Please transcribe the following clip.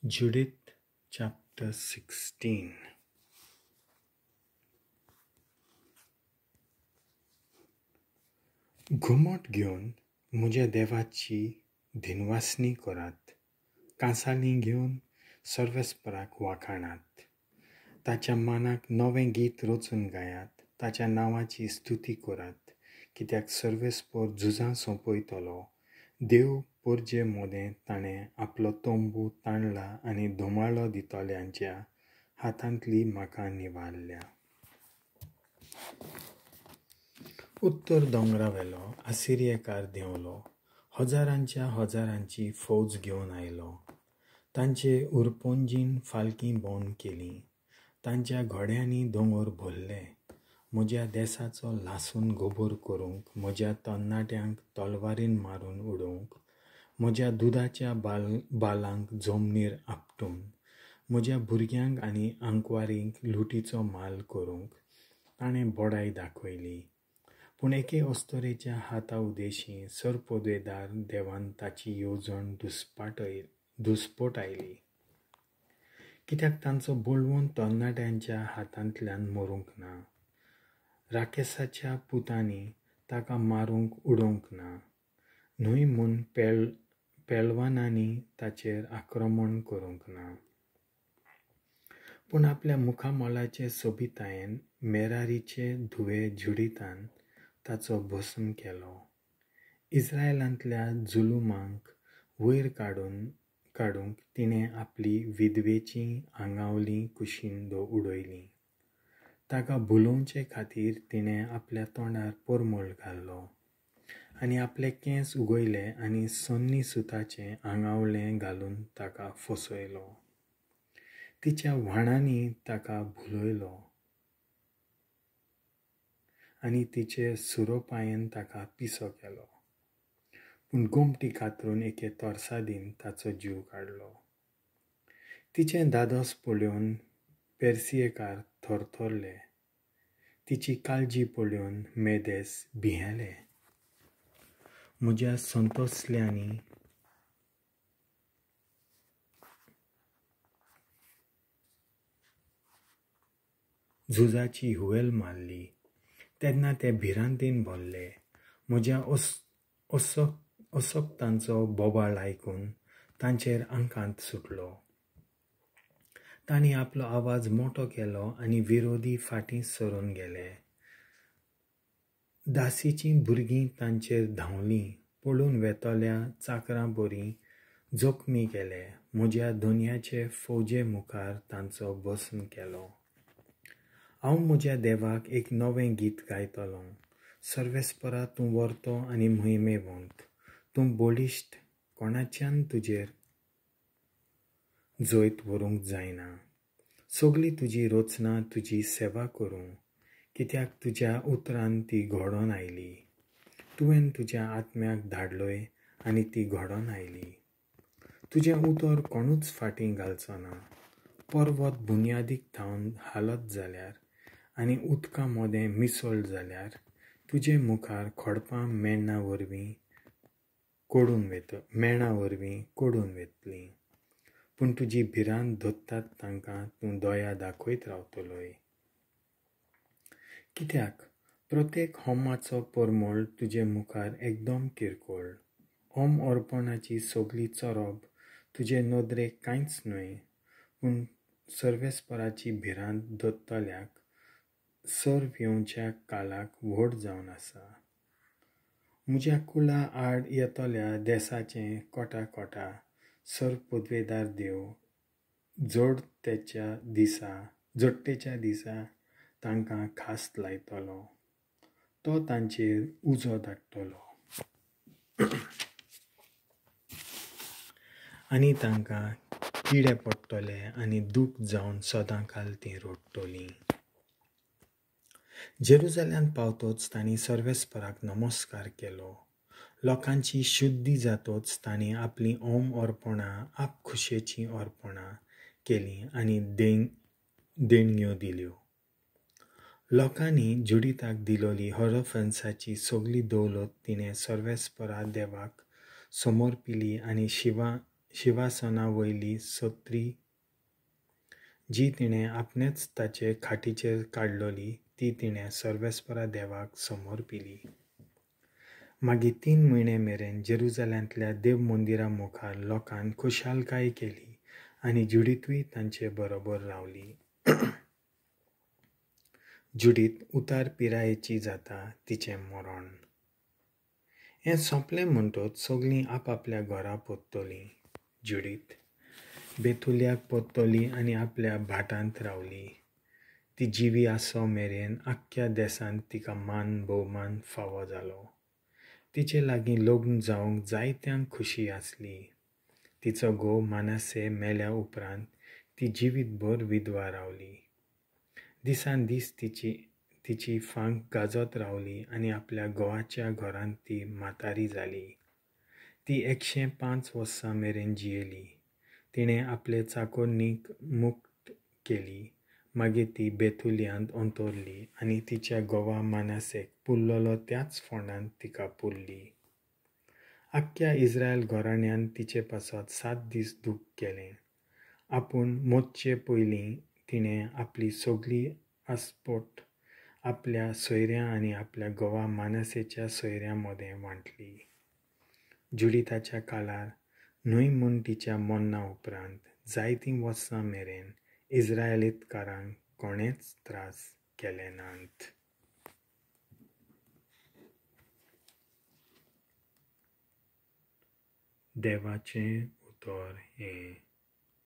Judith chapter 16. घुमट घेवन म्हज्या देवाची धिनवासणी करात, कांसाली घेवन सर्वेस्पराक वाखाणात, ताच्या मानाक नवें गीत रचून गायात, ताच्या नांवाची स्तुती करात, कित्याक सर्वेस्पर झुजां सोंपयतलो. देव पोरजे मोदें ताणें आपलो तंबू ताणला आनी धुमाळो दितल्यांच्या हातांतली म्हाका निवारल्या. उत्तर दोंगरावेलो आसिरियेकार देंवलो, हजारांच्या हजारांची फौज घेवन आयलो. तांचे उरपोंजीन फालकी बंद केली, तांच्या घोड्यांनी दोंगर भरले. म्हज्या देसाचो लासून गोबोर करूंक, म्हज्या तरणाट्यांक तलवारीन मारून उडोवंक, म्हज्या दुदाच्या बालांक जमनीर आपटून, म्हज्या भुरग्यांक आनी आंकवारींक लुटीचो माल करूंक ताणें बडाय दाखयली. पूण एके अस्तरेच्या हाता उदेशी सरपदवेदार देवान ताची येवजण दुस्पटायली, कित्याक तांचो बळवंत तरणाट्यांच्या हातांतल्यान मरूंक ना, राकेसाच्या पुतांनी ताका मारूंक उडोवंक ना, न्हय म्हूण पेलवानांनी ताचेर आक्रमण करूंक ना. पूण आपल्या मुखामळाचे सोबितायेन मेरारीचे धुवे जुडितान ताचो भस्म केलो. इस्रायलांतल्या जुलुमांक वयर काडूंक तिणें आपली विधवेचीं आंगावलीं कुशीन उडयलीं. ताका भुलोवचे खातीर तिणें आपल्या तोंडार परमळ घालो आनी आपले केंस उगयले आनी सोन्नी सुताचें आंगावलें घालून ताका फसयलो. तिच्या व्हाणांनी ताका भुलयलो आनी तिचे सुरोपायेन ताका पिसो केलो. पूण गोमटी कातरून एके तरसादीन ताचो जीव काडलो. तिचें धादोस पळोवन पेरसियेकार थरथरले, तिची काळजी पळोवन मेदेस भियेले. म्हज्या संतोसल्यांनी झुजाची हुवेल मारली तेन्ना ते भिरांतेन भरले. म्हज्या असक्तांचो बोबाळ आयकून तांचेर आंकांत सुटलो. तांणी आपलो आवाज मोटो केलो आनी विरोधी फाटीं सरून गेले. दासीचीं भुरगीं तांचेर धांवलीं, पळून वेतल्या चाकरां बरी जखमी केले. म्हज्या दोनयाचे फौजे मुखार तांचो भस्म केलो. हांव म्हज्या देवाक एक नवें गीत गायतलों. सर्वेस्परा, तूं वर्तो आनी महिमेवंत, तूं बळिश्ट, कोणाच्यान तुजेर जैत व्हरूंक जायना. सगली तुजी रचना तुजी सेवा करूं, कित्याक तुज्या उतरान ती घडोवन आयली. तुवें तुज्या आत्म्याक धाडलोय आनी ती घडोवन आयली. तुजें उतर कोणूच फाटीं घालचो ना. पर्वत बुन्यादीक थावन हालत जाल्यार आनी उदका मोदें मिसळ जाल्यार तुजे मुखार खडपां मेणां वरवीं कोडून वेतलीं. पूण तुजी भिरांत धरतात तांकां तूं दया दाखयत रावतलोय. कित्याक प्रत्येक होमाचो परमळ तुजे मुखार एकदम किरकोळ. होम अर्पणाची सगली चरब तुजे नदरेक कांयच न्हय. पूण सर्वेस्पराची भिरांत धरतल्याक सर्व येवच्या कालाक व्हड जावन आसा. म्हज्या कुळा आड येतल्या देसाचें कोटा कोटा सर्व पदवेदार देव जोडटेच्या दिसा तांकां खास लायतलो. तो तांचेर उजो धाडटलो आनी तांकां किडे पडटले आनी दूख जावन सदांकाल तीं रडटलीं. जेरुजाल्यांत पावतोच तांणी सर्वेस्पराक नमस्कार केलो. लोकांची शुद्धी जातोच तांणी आपलीं ओम अर्पणां, आपखुशेचीं अर्पणां केलीं आनी देणग्यो दिल्यो. लोकांनी जुडिताक दिलोली हॉरोफेन्साची सगली दौलत तिणें सर्वेस्परा देवाक समर्पिली आनी शिंवासना वयली सत्री जी तिणें आपणेंच ताचे खाटीचेर काडलोली ती तिणें सर्वेस्परा देवाक समर्पिली. मागीर 3 म्हयने मेरेन जेरुजाल्यांतल्या देव मंदिरा मुखार लोकान खुशालकाय केली आनी जुडीतूय तांचे बरोबर रावली. जुडीत उतार पिरायेची जाता तिचें मरण. हें सोंपलें म्हणटच सगळीं आपापल्या घरा परतलीं. जुडीत बेथुल्याक परतली आनी आपल्या भाटांत रावली. ती जिवी आसो मेरेन आख्ख्या देसांत तिका मान भोवमान फावो जालो. तिचे लागीं लग्न जावंक जायत्यांक खुशी आसली. तिचो घोव मानसे मेल्या उपरांत ती जिवीतभर विधवा रावली. दिसान दीस तिची फांक गाजत रावली आनी आपल्या घोवाच्या घरांत ती म्हातारी जाली. ती 105 वर्सां मेरेन जियेली. तिणें आपले चाकोरनीक मुक्त केली. मागीर ती बेथुल्यांत अंतरली आनी तिच्या घोवा मानसेक पुरलेलो त्याच फोंडांत तिका पुरली. आख्ख्या इस्रायल घराण्यान तिचे पासत 7 दीस दूख केलें. आपूण मोतचे पयलीं तिणें आपली सगळी आस्पोट आपल्या सोयऱ्यां आनी आपल्या घोवा मानसेच्या सोयऱ्यां मदें वांटली. जुडिताच्या काळार न्हय म्हूण तिच्या मरणा उपरांत जायतीं वर्सां मेरेन इस्रायलीतकारांक कोणेंच त्रास केले नात. देवाचें उतर हें.